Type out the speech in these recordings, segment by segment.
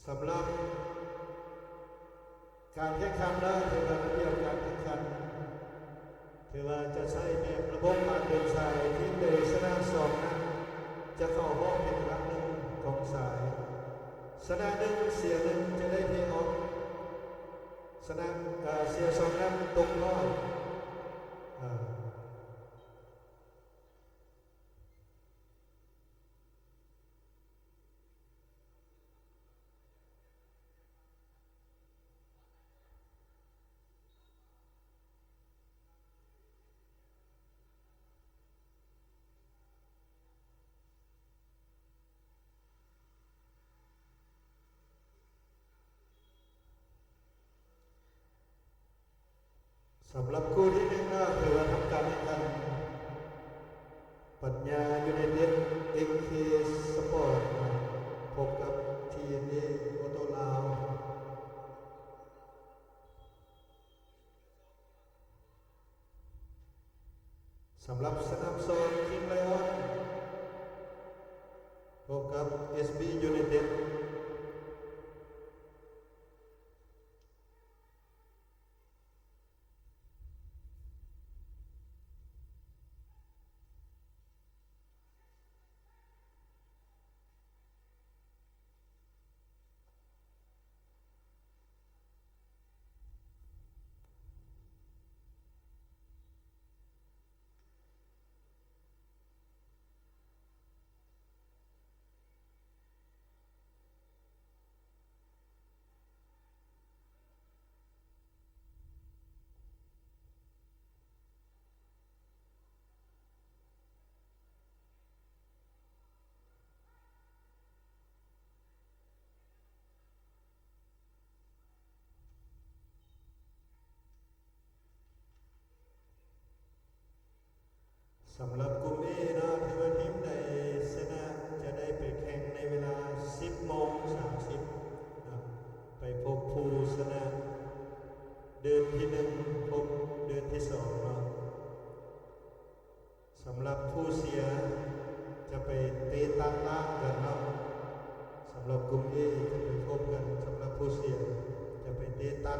ສຳລັບການແຂ່ງຂັນເນາະ ຖືວ່າລະບຽບການແຂ່ງຂັນ ຖືວ່າຈະໃຊ້ແບບລະບົບການເດີນສາຍ ທີມໃດຊະນະສອງນັ້ນ ຈະເຂົ້າຮອບເປັນອັນດັບໜຶ່ງຂອງສາຍ. ຊະນະໜຶ່ງ ເສຍໜຶ່ງ ຈະໄດ້ເພອອຟ ຊະນະ ເອີ ເສຍສອງນັ້ນ ຕົກຮອບ ເອີ. ສຳລັບຄູ່ທີໜຶ່ງເນາະ ຖືວ່າທຳການແຂ່ງຂັນ ປັນຍາຢູໄນເຕັດ ເອັມເຄ ສະປອດ ພົບກັບ ທີເອັນເອ ໂອໂຕລາວ. ສຳລັບສະໜາມສອງ ຄິງໄລອອນ ພົບກັບ ເອສບີ ຢູໄນເຕັດ. ສຳລັບກຸ່ມເອເນາະ ຖືວ່າທີມໃດຊະນະຈະໄດ້ໄປແຂ່ງໃນເວລາສິບໂມງສາມສິບເນາະ ໄປພົບຜູ້ຊະນະເດີນທີໜຶ່ງ ພົບເດີນທີສອງເນາະ. ສຳລັບຜູ້ເສຍຈະໄປເຕະຕັດລ້າງກັນເນາະ. ສຳລັບກຸ່ມເອຈະໄປພົບກັນ. ສຳລັບຜູ້ເສຍຈະໄປເຕະຕັດ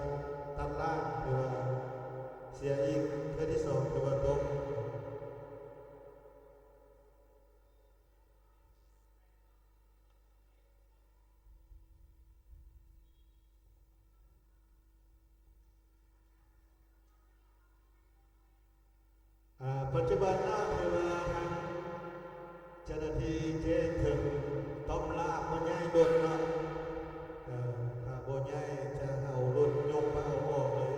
ຕັດລ້າງ ຫຼືວ່າເສຍອີກເທື່ອທີສອງ ຖືວ່າຕົກ. ອາ ປັດຈຸບັນເນາະ ຖືວ່າທາງເຈົ້າໜ້າທີ່ແຈ້ງເຖິງຕ້ອມລາກມາຍ້າຍລົດເນາະ. ເອີ ຖ້າບໍ່ຍ້າຍຈະເອົາລົດຍົກມາເອົາອອກເລີຍ.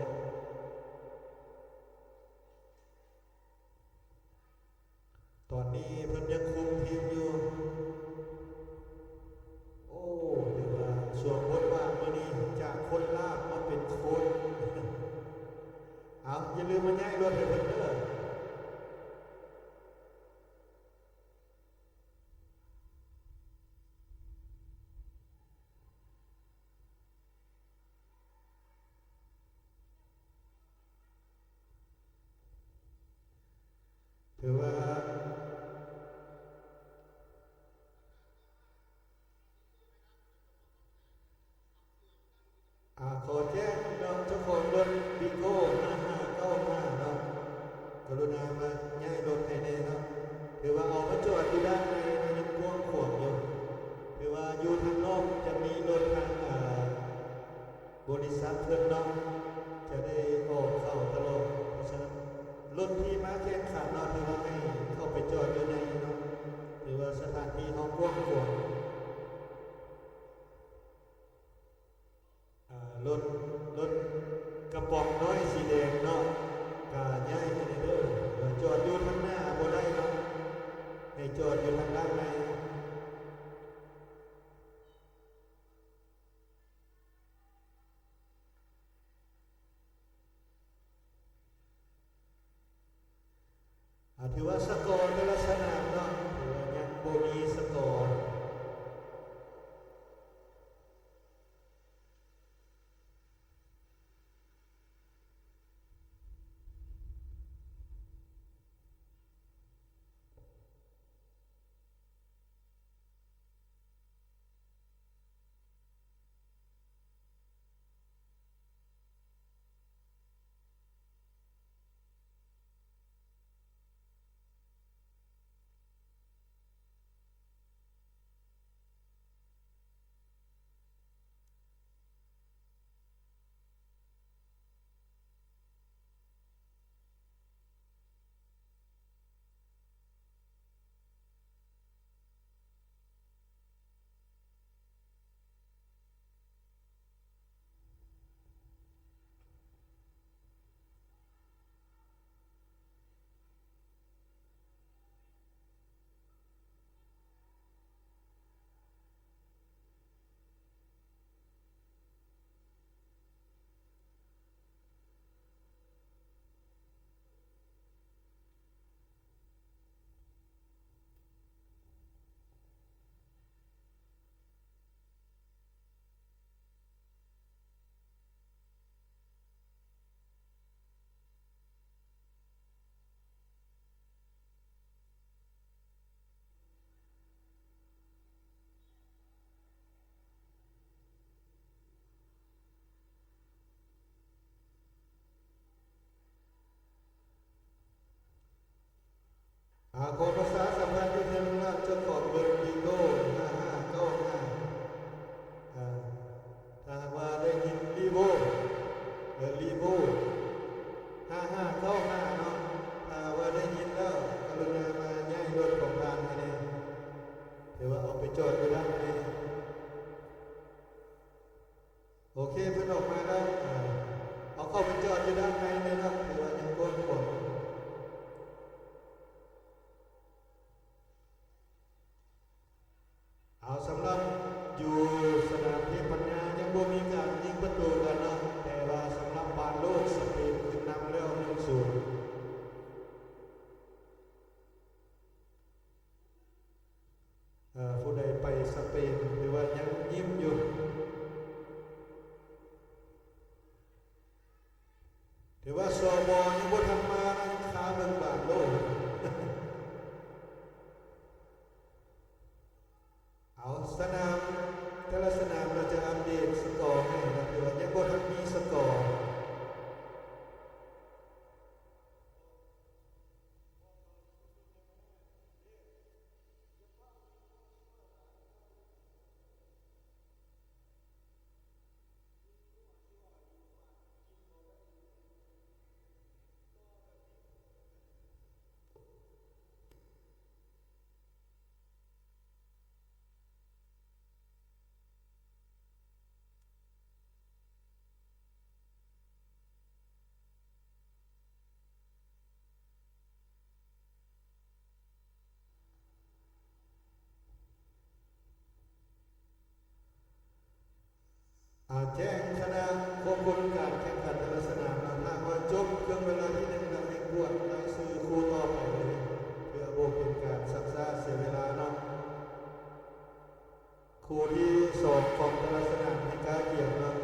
ຕອນນີ້ເພິ່ນຍັງຄຸມທີມຢູ່. ໂອ້ ຖືວ່າສວມບົດບາດມື້ນີ້ ຈາກຄົນລາບມາເປັນໂຄດ. ເອົາ ຢ່າລືມມາຍ້າຍລົດໃຫ້ເພິ່ນເດີ້. ຖືວ່າ ອາ ຂໍແຈ້ງເນາະ ເຈົ້າຂອງລົດວີໂກ້ ຫ້າຫ້າເກົ້າຫ້າເນາະ ກະລຸນາມາຍ້າຍລົດໃຫ້ແດ່ເນາະ. ຖືວ່າເອົາມາຈອດຢູ່ດ້ານໃນເນາະ ຍັງກວ້າງຂວາງຢູ່. ຖືວ່າຢູ່ທາງນອກຈະມີລົດທາງ ອາ ບໍລິສັດເພິ່ນເນາະ ຈະໄດ້ອອກເຂົ້າຕະຫຼອດ. ເພາະສະນັ້ນ ລົດທີ່ມາແຂ່ງຂັນເນາະ ຖືວ່າໃຫ້ເຂົ້າໄປຈອດຢູ່ໃນເນາະ ຖືວ່າສະຖານທີ່ເຮົາກວ້າງຂວາງ. ອາ ລົດ ລົດກະປ໋ອງນ້ອຍສີແດງເນາະ ກະຍ້າຍໃຫ້ແດ່ເດີ້. ຈອດຢູ່ທາງໜ້າບໍ່ໄດ້ເນາະ ໃຫ້ຈອດຢູ່ທາງດ້ານໃນ. ອາ ຖືວ່າສະກໍແຕ່ລະສະໜາມເນາະ ຖືວ່າຍັງບໍ່ມີສະກໍ. ຈອດຢູ່ດ້ານໃນ. ໂອເຄ ເພິ່ນອອກມາແລ້ວ. ເອີ ເອົາເຂົ້າໄປຈອດຢູ່ດ້ານໃນເລີຍເນາະ ຖືວ່າຍັງກວ້າງຂວາງ. ເອົາ ສຳລັບຢູ່ສະໜາມເທບປັນຍາ ຍັງບໍ່ມີການຍິງປະຕູກັນເນາະ, ແຕ່ວ່າສຳລັບບານໂລກ ສະເປນຂຶ້ນນຳແລ້ວ ໜຶ່ງສູນ. ເອີ ຜູ້ໃດໄປສະເປນ ຖືວ່າຍັງຍິ້ມຢູ່. ຖືວ່າ ສບ ຍັງບໍ່ທັນມາ ຍັງຄາເບິ່ງບານໂລກ. ເອົາ ສະໜາມ ແຕ່ລະສະໜາມ ເຮົາຈະອັບເດດສະກໍໃຫ້ນະ, ຖືວ່າຍັງບໍ່ທັນມີສະກໍ. ອາ ແຈ້ງຄະນະຄວບຄຸມການແຂ່ງຂັນແຕ່ລະສະໜາມ ຖ້າຫາກວ່າຈົບເຄິ່ງເວລາທີໜຶ່ງແລ້ວ ໃຫ້ກວດລາຍຊື່ຄູ່ຕໍ່ໄປເລີຍ ເພື່ອບໍ່ເປັນການຊັກຊ້າເສຍເວລາເນາະ. ຄູ່ທີສອງຂອງແຕ່ລະສະໜາມໃຫ້ກາກຽມເນາະ,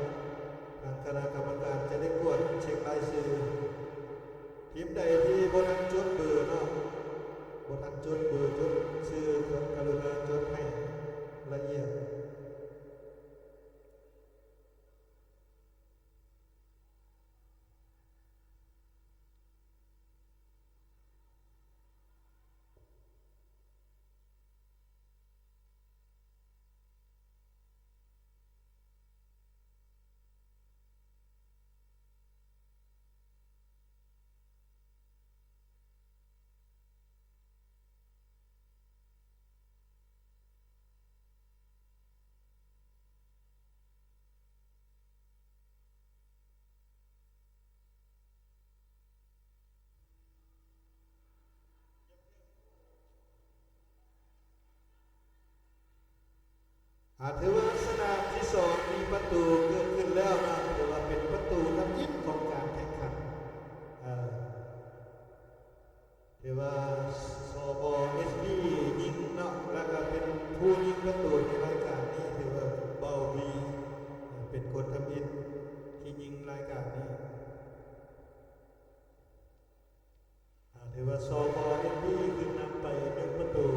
ທາງຄະນະກຳມະການຈະໄດ້ກວດເຊັກລາຍຊື່. ທີມໃດທີ່ບໍ່ທັນຈົດເບີເນາະ, ບໍ່ທັນຈົດເບີ ຈົດຊື່ ກະລຸນາຈົດໃຫ້ລະອຽດ. ອາ ຖືວ່າສະໜາມທີສອງມີປະຕູເກີດຂຶ້ນແລ້ວເນາະ, ຖືວ່າເປັນປະຕູທຳອິດຂອງການແຂ່ງຂັນ. ເອີ ຖືວ່າ ສບ ເອສບີ ຍິງເນາະ, ແລ້ວກໍເປັນຜູ້ຍິງປະຕູໃນລາຍການນີ້ ຖືວ່າ ເບົາວີ ເປັນຄົນທຳອິດທີ່ຍິງລາຍການນີ້. ອາ ຖືວ່າ ສບ ເອັມບີ ຂຶ້ນນຳໄປໜຶ່ງປະຕູ.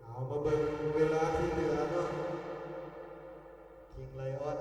ເອົາ ມາເບິ່ງເວລາທີ່ເຫຼືອເນາະ ຄິງໄລອອນ.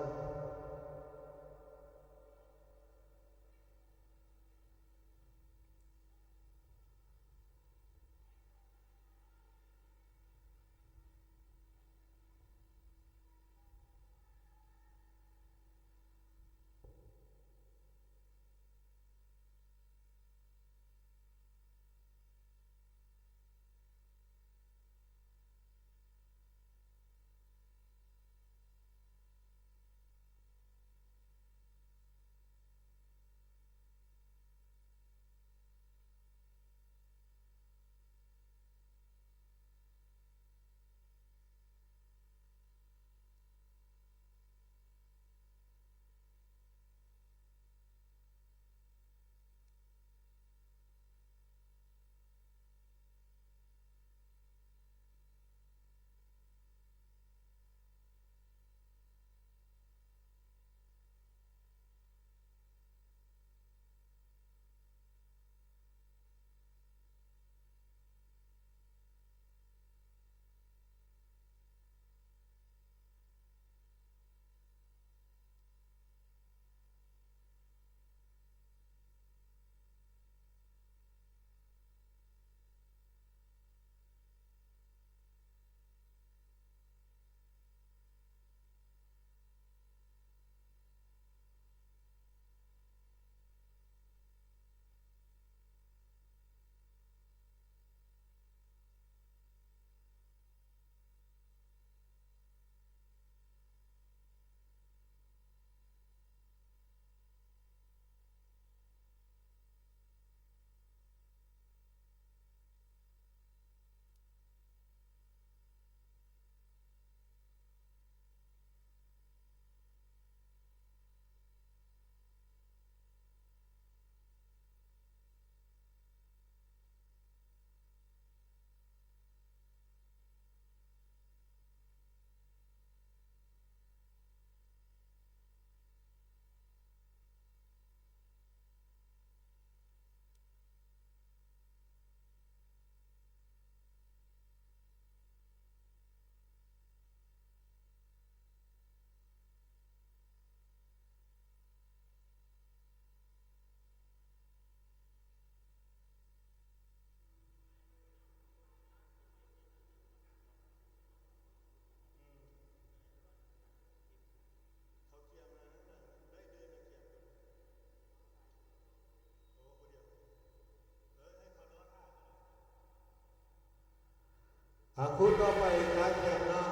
ອາ ຄູ່ຕໍ່ໄປ ການແຂ່ງເນາະ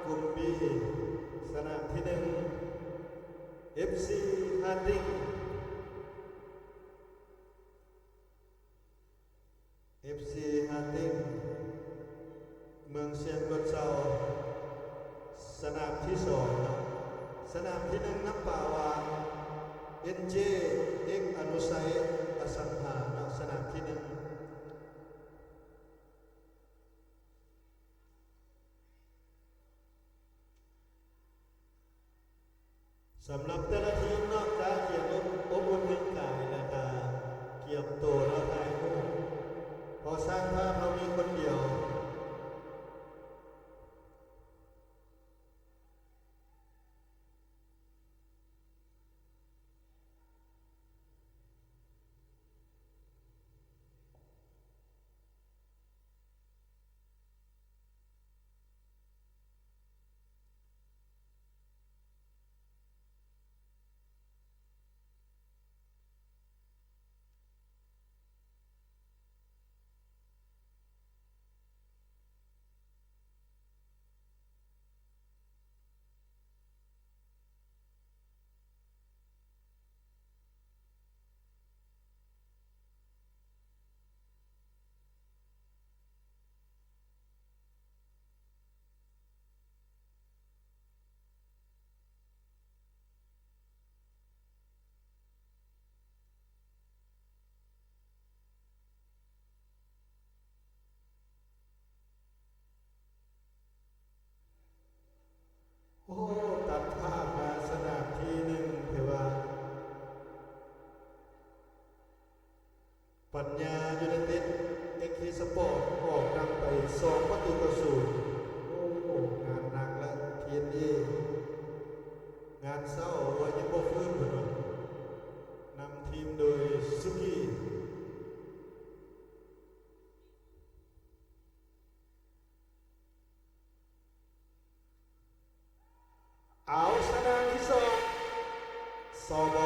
ກຸ່ມ B ສະໜາມທີໜຶ່ງ ເອັຟຊີ ຮາຕິງ ເອັຟຊີ ຮາຕິງ ເມືອງຊຽງເມືອງເຊົາ ສະໜາມທີສອງເນາະ ສະໜາມທີໜຶ່ງ ນ້ຳປາຫວານ ເອັນເຈ ເອັກ ອະນຸໄຊ ອະສັງຫາເນາະ ສະໜາມທີໜຶ່ງ. ສຳລັບແຕ່ລະທີມເນາະ ກະກຽມອົບ ອົບອຸ່ນຮ່າງກາຍ ແລະກະກຽມໂຕເນາະ ຖ່າຍຮູບ ເພາະຊ່າງພາບເຮົາມີຄົນດຽວ. ໂອ້ ຕັດພາບມາສະໜາມທີໜຶ່ງ ຖືວ່າ ປັນຍາ ຢູໄນເຕັດ ເອັກເຄ ສະປອດ ອອກນຳໄປສອງປະຕູຕໍ່ສູນ. ໂອ້ ງານໜັກແລ້ວ ທີເອັນເອ ງານເຊົ້າວ່າຍັງບໍ່ຟື້ນເພິ່ນວ່າ ນຳທີມໂດຍສຸກີ ເອົາ ສະໜາມທີສອງ ສບ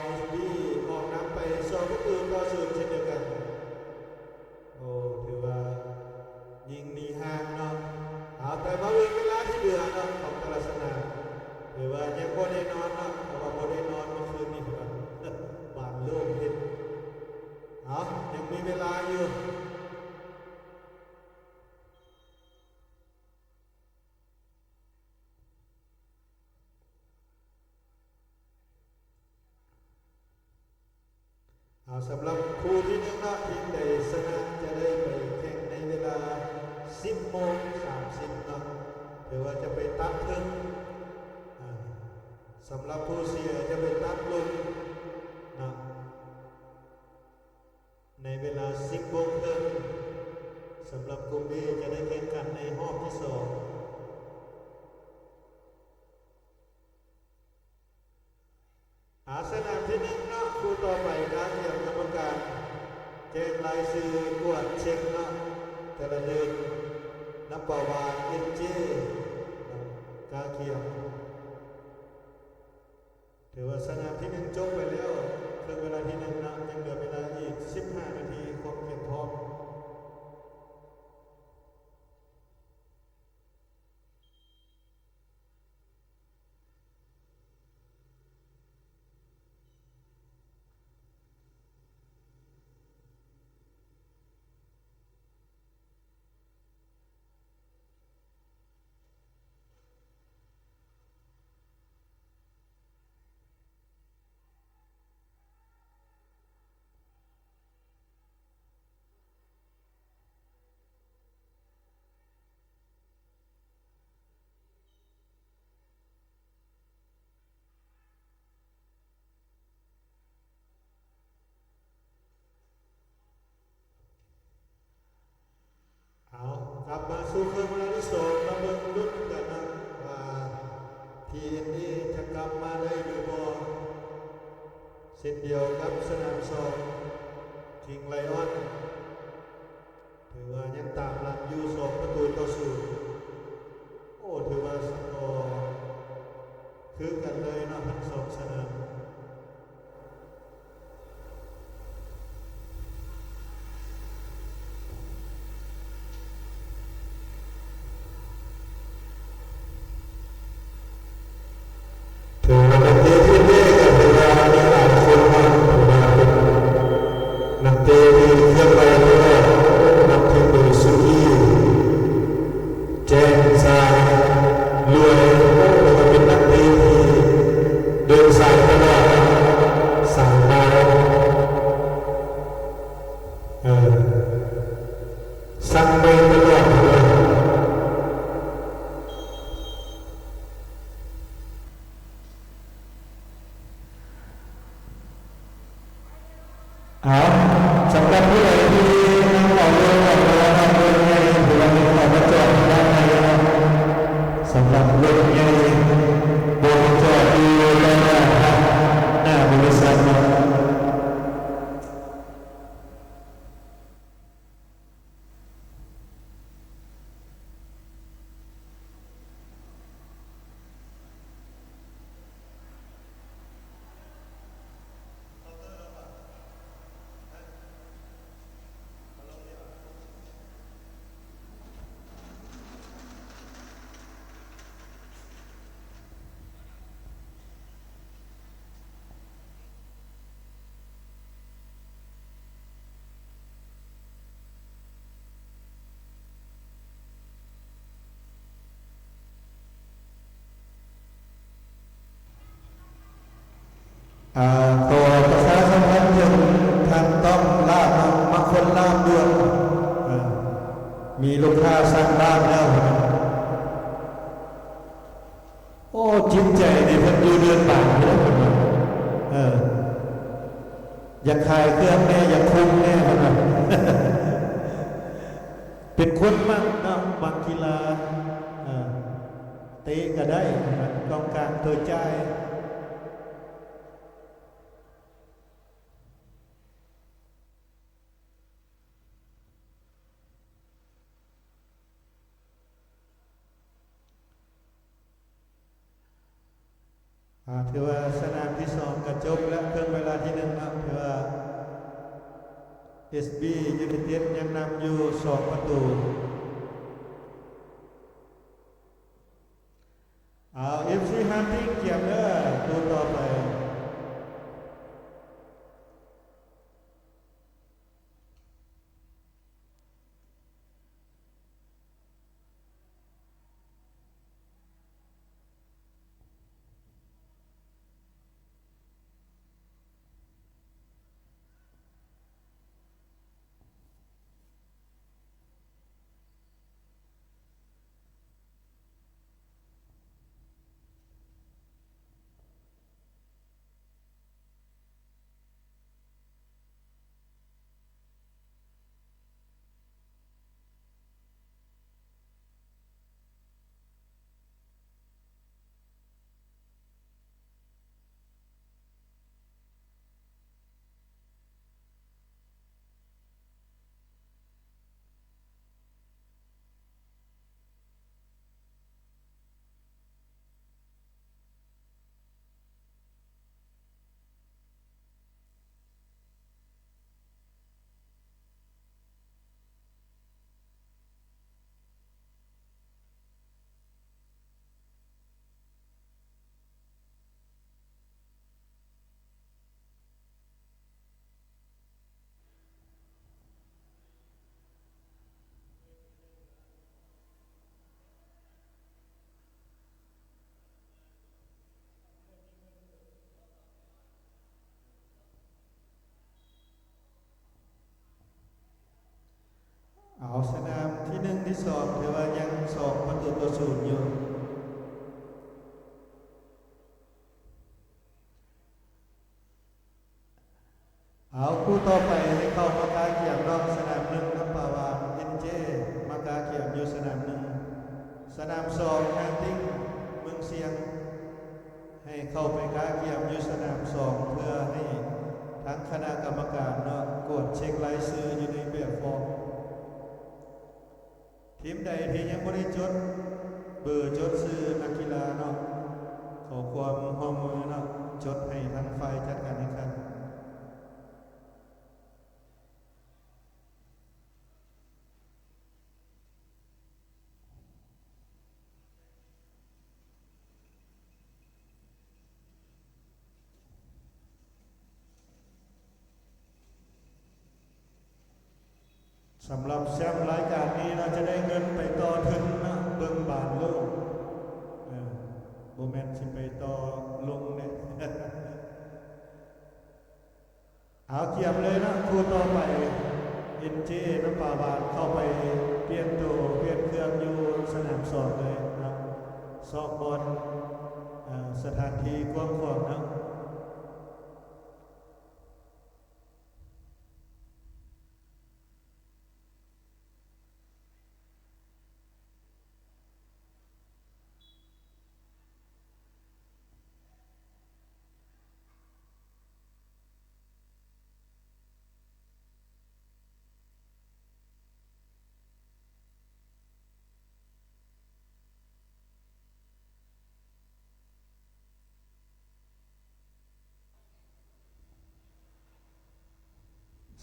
ເອັສບີ ອອກນຳໄປສອງປະຕູຕໍ່ສູນເຊັ່ນດຽວກັນ. ໂອ້ ຖືວ່າຍິງໜີຫ່າງເນາະ. ເອົາ ແຕ່ມາເບິ່ງເວລາທີ່ເຫຼືອເນາະ ຂອງແຕ່ລະສະໜາມ ຖືວ່າຍັງບໍ່ໄດ້ນອນເນາະ ເພາະວ່າບໍ່ໄດ້ນອນເມື່ອຄືນນີ້ ຖືວ່າບານໂລກເຮັດ. ເອົາ ຍັງມີເວລາຢູ່. ເອົາ ສຳລັບຄູ່ທີໜຶ່ງເນາະ ທີມໃດຊະນະຈະໄດ້ໄປແຂ່ງໃນເວລາສິບໂມງສາມສິບເນາະ ຖືວ່າຈະໄປຕັດເທິງ. ອາ ສຳລັບຄູ່ເສຍຈະໄປຕັດລຸ່ມເນາະ. ໃນເວລາສິບໂມງເຄິ່ງ ສຳລັບກຸ່ມ A ຈະໄດ້ແຂ່ງຂັນໃນຮອບທີສອງ. ອາ ສະໜາມທີໜຶ່ງເນາະ ຄູ່ຕໍ່ໄປ ກະກຽມກຳມະການແຈ້ງລາຍຊື່ກວດເຊັກເນາະ ແຕ່ລະເດີ່ນ ນ້ຳປາຫວານ ເອັນເຈ ກະກຽມ. ຖືວ່າສະໜາມທີໜຶ່ງຈົບໄປແລ້ວ ເຄິ່ງເວລາທີໜຶ່ງເນາະ ຍັງເຫຼືອເວລາອີກສິບຫ້ານາທີ ຄວາມກຽມພ້ອມ. ເອົາ ກັບມາສູ່ເຄິ່ງເວລາທີສອງ ມາເບິ່ງລຸ້ນກັນນະວ່າ ທີເອັນເອ ຈະກັບມາໄດ້ຫຼືບໍ່ ເຊັ່ນດຽວກັບສະໜາມສອງ ຄິງໄລອອນ ຖືວ່າຍັງຕາມຫຼັງຢູ່ສອງປະຕູຕໍ່ສູນ. ໂອ້ ຖືວ່າສະກໍ ຄືກັນເລີຍເນາະ ທັງສອງສະໜາມ. ເຖິງວ່ານັກເຕະທີມເອກໍຖືວ່າມີຫຼາຍຄົນເນາະ ຖືວ່າເປັນນັກເຕະທີ່ເຄື່ອນໄຫວຕະຫຼອດ ໂອ້ ນັບທີມໂດຍສຸກີ ແຈ້ງຊາຍ ລວຍ ໂອ້ ຖືວ່າເປັນນັກເຕະທີ່ເດີນສາຍຕະຫຼອດເນາະ ສາຍມາ ເອີ ສັ່ງໄວ້ຕະຫຼອດເລີຍ. ເອົາ ສຳລັບຜູ້ໃດທີ່ນຳເອົາເລື່ອງເອົາລາວເລື່ອງໃຫຍ່ ຜູ້ໃດທີ່ເຂົ້າມາຈອດດ້ານໃນເນາະ ສຳລັບລົດໃຫຍ່ ບໍ່ໃຫ້ຈອດຢູ່ດ້ານໜ້າ ໜ້າບໍລິສັດເນາະ. ອ່າ ຂໍປະຊາສຳພັນເຖິງທ່ານຕ້ອມລາບເນາະ ມາຄົນລາບດ່ວນ ເອີ ມີລູກຄ້າສັ່ງລາບແລ້ວ. ໂອ້ ຈິດໃຈນີ້ເພິ່ນຢູ່ເດືອນບາງເດ້ ເອີ ຢາກຂາຍເຄື່ອງແດ່ ຢາກຄຸມແດ່ ເພິ່ນວ່າ ເປັນຄົນມັກເນາະ ມັກກິລາ ເອີ ເຕະກໍໄດ້ ກອງກາງຕົວຈ່າຍ. ອ່າ ຖືວ່າສະໜາມທີສອງກໍຈົບແລ້ວ ເຄິ່ງເວລາທີໜຶ່ງເນາະ ຖືວ່າເອສບີຢູໄນເຕັດຍັງນຳຢູ່ສອງປະຕູ. ເອົາ ເອັຟຊີຮານຕິງກຽມເດີ ຄູ່ຕໍ່ໄປ. ເອົາ ສະໜາມທີໜຶ່ງ ທີສອງ ຖືວ່າຍັງສອງປະຕູຕໍ່ສູນຢູ່. ເອົາ ຄູ່ຕໍ່ໄປໃຫ້ເຂົ້າມາກະກຽມເນາະ ສະໜາມໜຶ່ງ ນຳປາວານ ເອັນເຈ ມາກະກຽມຢູ່ສະໜາມໜຶ່ງ. ສະໜາມສອງ ຮາຕິງ ເມືອງຊຽງ ໃຫ້ເຂົ້າໄປກະກຽມຢູ່ສະໜາມສອງ ເພື່ອໃຫ້ທາງຄະນະກຳມະການເນາະ ກວດເຊັກລາຍຊື່ຢູ່ໃນແບບຟອມ. ທີມໃດທີ່ຍັງບໍ່ໄດ້ຈົດເບີ ຈົດຊື່ນັກກິລາເນາະ ຂໍຄວາມຮ່ວມມືເນາະ ຈົດໃຫ້ທາງຝ່າຍຈັດການແຂ່ງຂັນ. ສຳລັບແຊ້ມລາຍການນີ້ເນາະ ຈະໄດ້ເງິນໄປຕໍ່ທຶນເນາະ ເບິ່ງບານໂລກ ເອີ ບໍ່ແມ່ນຊິໄປຕໍ່ລົງເດ້. ເອົາ ກຽມເລີຍເນາະ ຄູ່ຕໍ່ໄປ ເອັນເຈ ນ້ຳປາຫວານ ເຂົ້າໄປປ່ຽນໂຕ ປ່ຽນເຄື່ອງຢູ່ສະໜາມສອງເລີຍເນາະ ຊອກບ່ອນ ເອີ ສະຖານທີ່ກວ້າງຂວາງເນາະ.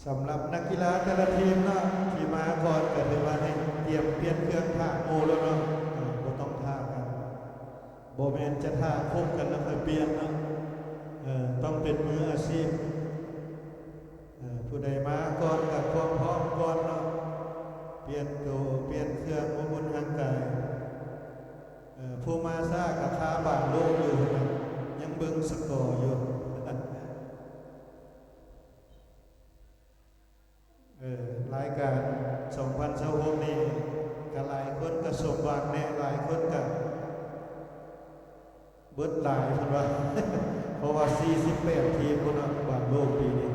ສຳລັບນັກກິລາແຕ່ລະທີມເນາະ ທີ່ມາກ່ອນກໍຖືວ່າໃຫ້ຕຽມປ່ຽນເຄື່ອງຖ້າໝູ່ແລ້ວເນາະ ເອີ ບໍ່ຕ້ອງຖ້າກັນ ບໍ່ແມ່ນຈະຖ້າຄົບກັນແລ້ວຄ່ອຍປ່ຽນເນາະ ເອີ ຕ້ອງເປັນມືອາຊີບ ເອີ ຜູ້ໃດມາກ່ອນກໍຄວາມພ້ອມກ່ອນເນາະ ປ່ຽນໂຕ ປ່ຽນເຄື່ອງ ບຳລຸງຮ່າງກາຍ ເອີ ຜູ້ມາຊ້າກໍຄາບານໂລກຢູ່ ຍັງເບິ່ງສະກໍຢູ່. ເອີ ລາຍການສອງພັນຊາວຫົກນີ້ ກໍຫຼາຍຄົນກໍສົມຫວັງແດ່ ຫຼາຍຄົນກໍເບິດຫຼາຍເພິ່ນວ່າ ເພາະວ່າສີ່ສິບແປດທີມພຸ້ນເນາະ ບານໂລກປີນີ້.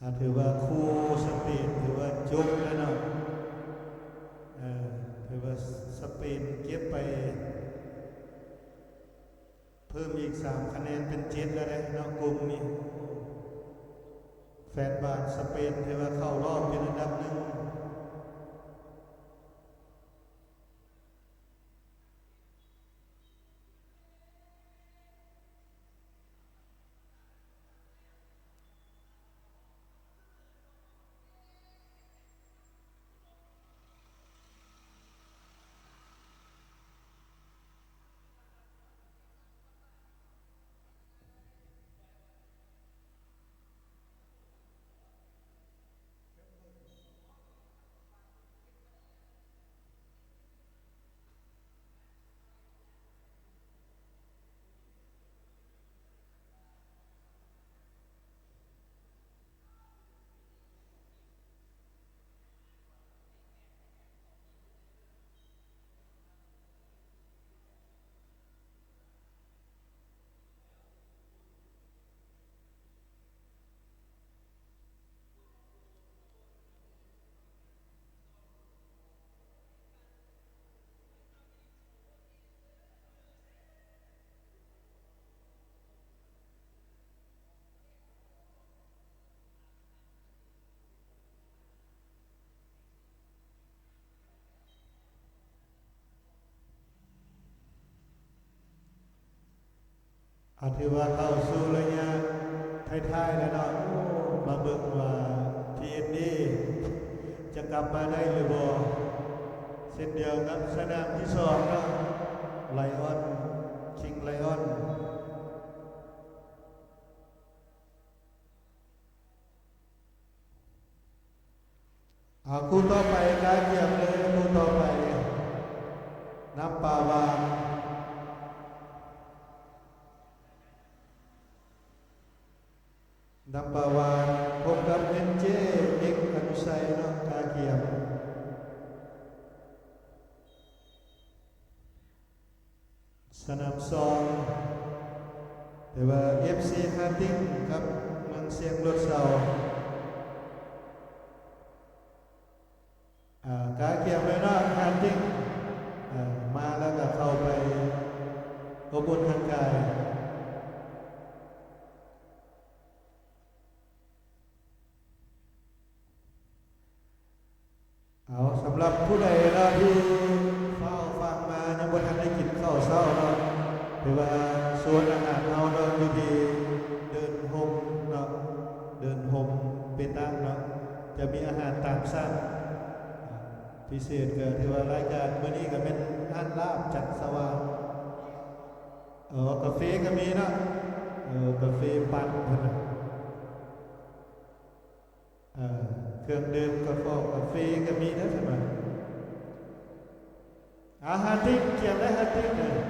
ອ່າ ຖືວ່າຄູ່ສະເປນຖືວ່າຈົບແລ້ວເນາະ ເອີ ຖືວ່າສະເປນເກັບໄປເພີ່ມອີກສາມຄະແນນເປັນເຈັດແລ້ວເດ້ເນາະ ກຸ່ມນີ້ ແຟນບານສະເປນຖືວ່າເຂົ້າຮອບເປັນອັນດັບໜຶ່ງ. ອາ ຖືວ່າເຂົ້າສູ່ໄລຍະທ້າຍໆແລ້ວເນາະ ໂອ້ ມາເບິ່ງວ່າ ທີເອັນເອ ຈະກັບມາໄດ້ຫຼືບໍ່ ເຊັ່ນດຽວກັບສະໜາມທີສອງເນາະ ໄລອອນ ຄິງໄລອອນ. ເອົາ ຄູ່ຕໍ່ໄປ ກາກຽມເລີຍ ຄູ່ຕໍ່ໄປ ນ້ຳປາຫວານ ນ້ຳປາຫວານ ພົບກັບ ເອັນເຈ ເອັກ ອະນຸໄຊເນາະ ກາກຽມ. ສະໜາມສອງ ແຕ່ວ່າ ເອັຟຊີ ຮາຕິງ ກັບ ເມືອງຊຽງ ລົດເຊົາ ອາ ກາກຽມແລ້ວເນາະ ຮາຕິງ ອາ ມາແລ້ວກໍເຂົ້າໄປອົບອຸ່ນຮ່າງກາຍ. ເອົາ ສຳລັບຜູ້ໃດເນາະທີ່ຟ້າວຟັ່ງມາ ຍັງບໍ່ທັນໄດ້ກິນເຂົ້າເຊົ້າເນາະ ຖືວ່າສວນອາຫານເຮົາເນາະ ຢູ່ທີ່ເດີ່ນຫົມເນາະ ເດີ່ນຫົມເປຕາເນາະ ຈະມີອາຫານຕາມສັ່ງ ອາ ພິເສດ ກໍຖືວ່າລາຍການມື້ນີ້ກໍແມ່ນຮ້ານລາບຈັນສະຫວ່າງ ເອີ ກາເຟກໍມີເນາະ ເອີ ກາເຟປັ່ນພຸ້ນນະ. ເອີ ເຄື່ອງດື່ມກະເຟາະກາເຟກໍມີເດີ ສະບາຍ. ອາ ຮາຕິງ ກຽມໄດ້ ຮາຕິງ ເອີ